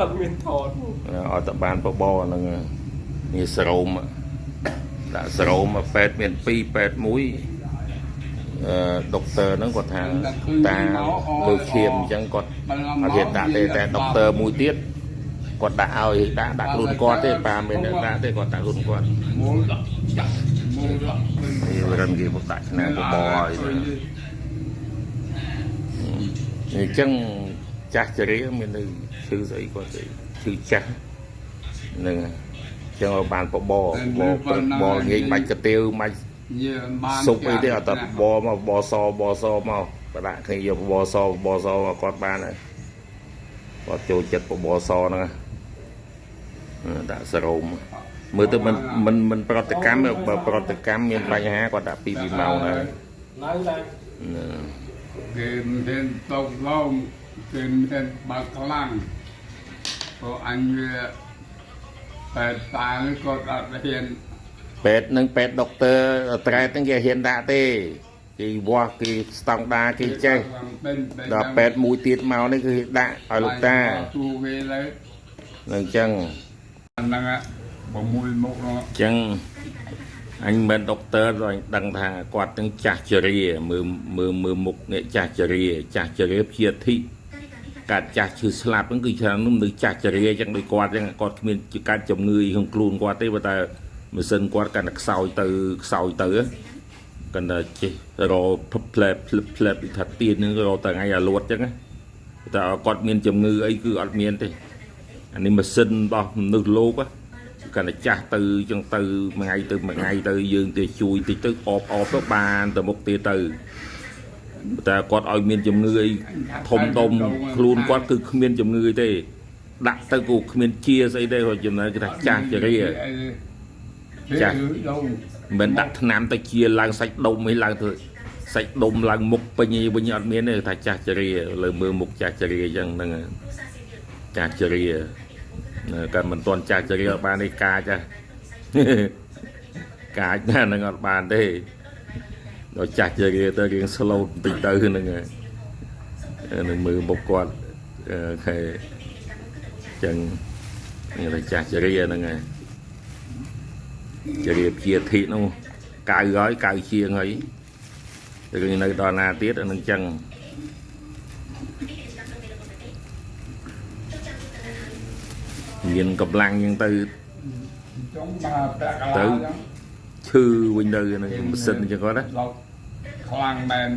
អត់មានថត ឲ្យតែបានបបរហ្នឹងនេះសរោមដាក់សរោមពេទ្យមាន2ពេទ្យ1អឺដុកទ័រហ្នឹងគាត់ថាតាលើឈាមអញ្ចឹងគាត់អត់ហ៊ានដាក់ទេតែដុកទ័រមួយទៀតគាត់ដាក់ឲ្យដាក់ខ្លួនគាត់ទេប៉ាមានដាក់ទេគាត់ដាក់ខ្លួនគាត់ មូលដាក់ចាក់មូលដាក់ នេះរិនគេមកដាក់ឆ្នាំបបរឲ្យអញ្ចឹងចាស់ជរាមាននៅឈឺស្អីគាត់ស្អីឈឺចាស់ហ្នឹងអញ្ចឹងឲ្យបានបបរបបរងាយបាច់កាទៀវបាច់ យើងបាន សុបអីទេអត់តែបមកបសបសមកបដាក់គ្នាយកបសបសមកគាត់បានហើយគាត់ចូលចិត្តបសហ្នឹងដាក់សរោមមើលទៅមិនមិនមិនប្រតិកម្មបើប្រតិកម្មមានបញ្ហាគាត់ដាក់ពី2ម៉ោងដែរ នៅតែ គេមិនហ៊ានតកឡងគេមិនហ៊ានបើកខ្លាំងព្រោះអញវាតែតានេះគាត់អត់ហ៊ាន ពេទ្យនឹងពេទ្យដុកទ័រត្រែតហ្នឹងគេហ៊ានដាក់ទេគេវាស់គេស្តង់ដាគេចេះដល់ពេទ្យមួយទៀតមកនេះគឺដាក់ឲ្យលោកតា ទូគេលើ នឹងអញ្ចឹង ហ្នឹង6មុខនោះ អញ្ចឹងអញមិនមែនដុកទ័រដល់អញដឹងថាគាត់នឹងចាស់ជរាមើលមើលមើលមុខអ្នកចាស់ជរាចាស់ជរាព្យាធិកាត់ចាស់ឈឺស្លាប់ហ្នឹងគឺច្រើននោះមនុស្សចាស់ជរាអញ្ចឹងដូចគាត់អញ្ចឹងគាត់គ្មានកាត់ជំងឺអីក្នុងខ្លួនគាត់ទេប៉ុន្តែម៉ាស៊ីនគាត់កាន់តែខ្សោយទៅខ្សោយទៅកាន់តែចេះរកផ្លែផ្លឹបផ្លែបដូចថាទៀនហ្នឹងរកតែថ្ងៃអាលួតអញ្ចឹងណាតែគាត់មានជំងឺអីគឺអត់មានទេអានេះម៉ាស៊ីនរបស់មនុស្សលោកណា កាន់តែចាស់ទៅចឹងទៅមួយថ្ងៃទៅមួយថ្ងៃទៅយើងទៅជួយតិចទៅអបអបទៅបានទៅមុខទៀតទៅតែគាត់ឲ្យមានជំងឺអីធំដុំខ្លួនគាត់គឺគ្មានជំងឺអីទេដាក់ទៅក៏គ្មានជាស្អីទេគាត់ចំណែកគេថាចាស់ជរា ចាស់ មិនដាក់ថ្នាំទៅជាឡើងសាច់ដុំអីឡើងទៅសាច់ដុំឡើងមុខពេញអីវិញអត់មានទេថាចាស់ជរាលើមើលមុខចាស់ជរាអញ្ចឹងហ្នឹងចាស់ជរាកាលមិនទាន់ចាស់ជរាអត់បានទេកាចហ៎ កាចណាស់ហ្នឹងអត់បានទេដល់ចាស់ជរាទៅរៀង slow បន្តិចទៅហ្នឹងហើយនឹងមើលមុខគាត់ OK អញ្ចឹងនេះថាចាស់ជរាហ្នឹងហើយជរាព្យាធិនោះកៅហើយកៅជាងហើយរឿងនៅដល់ណាទៀតអាហ្នឹងអញ្ចឹងមានកម្លាំងអញ្ចឹងទៅ ចង់មកប្រាក់កលា ឈឺវិញទៅហ្នឹងម៉ាស៊ីនអញ្ចឹងគាត់ណា លោកខ្លាំងមែន